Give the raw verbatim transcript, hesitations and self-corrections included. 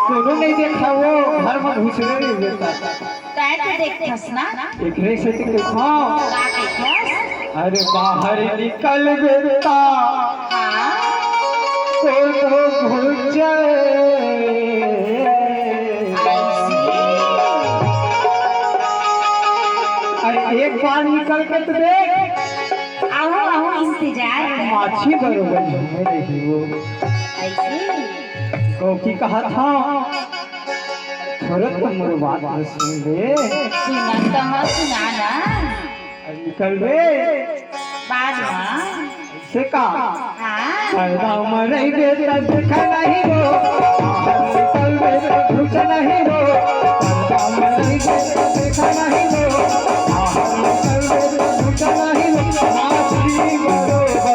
कोनो नहीं देखा वो, घर में घुसरे नहीं देता। तैं तो देखथस ना। एकरे से तो देखो। का देखथस? अरे बाहर निकल बेटा। हाँ। कोनो घुस जाए। ऐसे। अरे एक बार निकल के तो देख। आहो, आहो, इंतजार है। माछी बरोबर झूमे रही वो। ऐसे? कौकी कहत हँव, थोड़ा तो मोर बात ल सुन ले। सुनत तो हँव, सुना ना। अब निकल बे। बात ना। से का? हाँ। पर्दा में रहिबे त देखा नहीं वो। बाहर निकलबे त घुस नहीं वो। पर्दा में रहिबे त देखा नहीं वो। बाहर निकलबे त घुस नहीं वो। माछी बरोबर